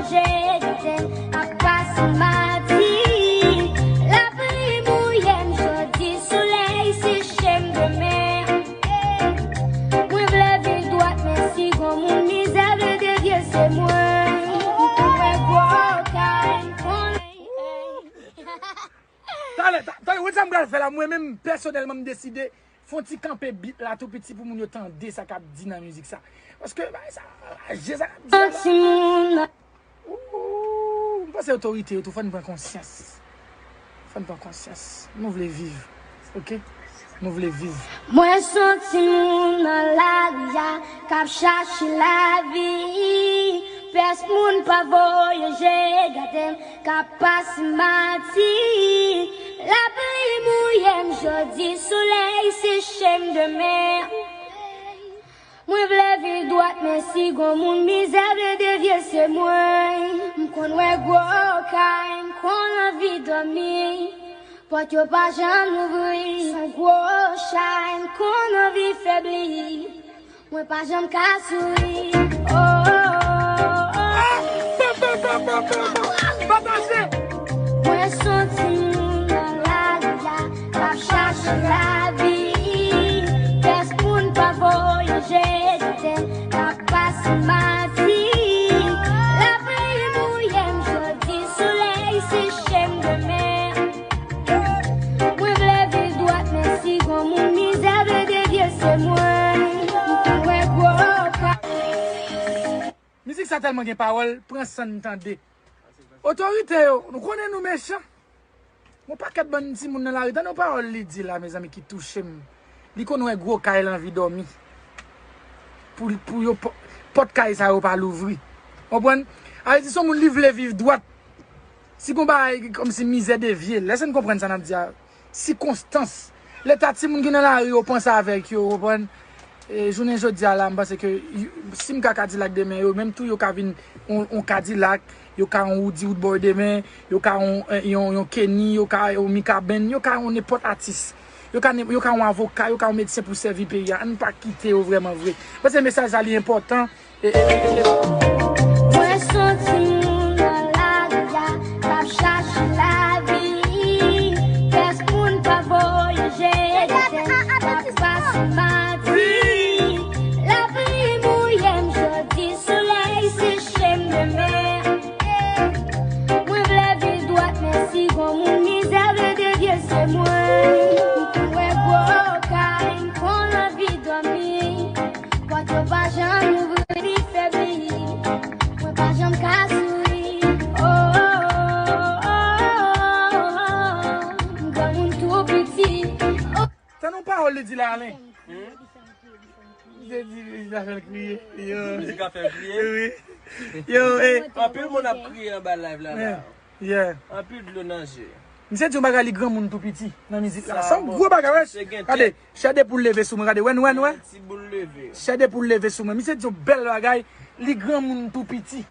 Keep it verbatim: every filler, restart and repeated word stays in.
Jete ap pase mati. Lapli mouye m jodi, solèy seche m demen. Mwen vle viv dwat, men si gon moun mizè vle devye, se mwen. M konn wè gwo kay, m konn. Talè, ta- tande, ou wè sa m pral fè la, mwen menm pèsonèlman m deside fè yon ti kanpe beat la tou piti pou moun yo tande sa k ap di nan mizik sa. Paske bagay sa raje, sa k ap di la. Yon timoun nan Ooh, m panse otorite yo tou, fò n pran konsyans. Fò n pran konsyans. Nou vle viv. Oke? Nou vle viv. Mwen se yon timoun nan lari a k ap chache lavi. Pès moun pa voye je gade m k ap pase mati. Lapli mouye m jodi, solèy seche m demen. Mwen vle viv dwat, men si gon moun mizè vle devye, se mwen. M konn wè gwo kay, m konn anvi dòmi. Pòt yo pa janm louvri, se yon gwo chay, m konn anvi febli. Mwen pa janm ka souri. Oh, oh, oh, oh. Pataje! Mwen se yon timoun nan lari a k ap chache lavi. Pès moun pa voye je gade m k ap pase mati. Lapli mouye m jodi, solèy seche m demen. Mwen vle viv dwat, men si gon moun mizè vle devye, se mwen. M konn wè gwo kay. Mizik sa tèlman gen pawòl, pran san n tande. Otorite yo, nou konnen nou mechan. Yon pakèt bann timoun nan lari, tande yon pawòl li di la, mezanmi, ki touche m. Li konn wè gwo kay, l anvi dòmi. Pou, pou yo pò- pòt kay sa yo pa louvri. Konprann? Sa vle di se yon moun li vle viv dwat. Si gon bagay kòmsi mizè devye, lèse n konprann sa n ap di a. Sikonstans. Leta timoun ki nan lari yo panse avèk yo, konprann? E, jounen jodi a la, m panse ke y- si m ka Kadilak demen, yo menm tou yo ka vin yon, yon Kadilak, yo ka yon Woody Woodboy demen, yo ka yon, yon, yon Kenny, yo ka yon Mikaben, yo ka yon nenpòt atis. Yo ka, ne- yo ka yon avoka, yo ka yon medsen pou sèvi peyi a. Ann pa kite yo vrèman vre. M panse mesaj la li enpòtan. E, e, e, e. Mwen se yon timoun nan lari a k ap chache lavi. Pès moun pa voye je gade m k ap pase mati. Lapli mouye m jodi, solèy seche m demen. Mwen vle viv dwat, men si gon moun mizè vle devye, se mwen. M konn wè gwo kay, m konn anvi dòmi. Pòt yo pa janm louvri, li febli. Mwen pa janm ka souri. Oh, oh, oh, oh, oh. M granmoun tou piti. Oh. Tande yon pawòl li di la, Alen. Li di, li di, sa fè l kriye. Yo. Mizik ap fè l kriye? Wi. Yo, e. Anpil moun ap kriye anba live la, la. Yeah. Anpil dlo nan je. Misye di yon bagay, li granmoun tou piti nan mizik la. Sa yon gwo bagay, wè. Gade, chè de poul leve sou mwen, gade, wè, wè, wè. Ti boul leve. Chè de poul leve sou mwen. Misye di yon bèl bagay, li granmoun tou piti.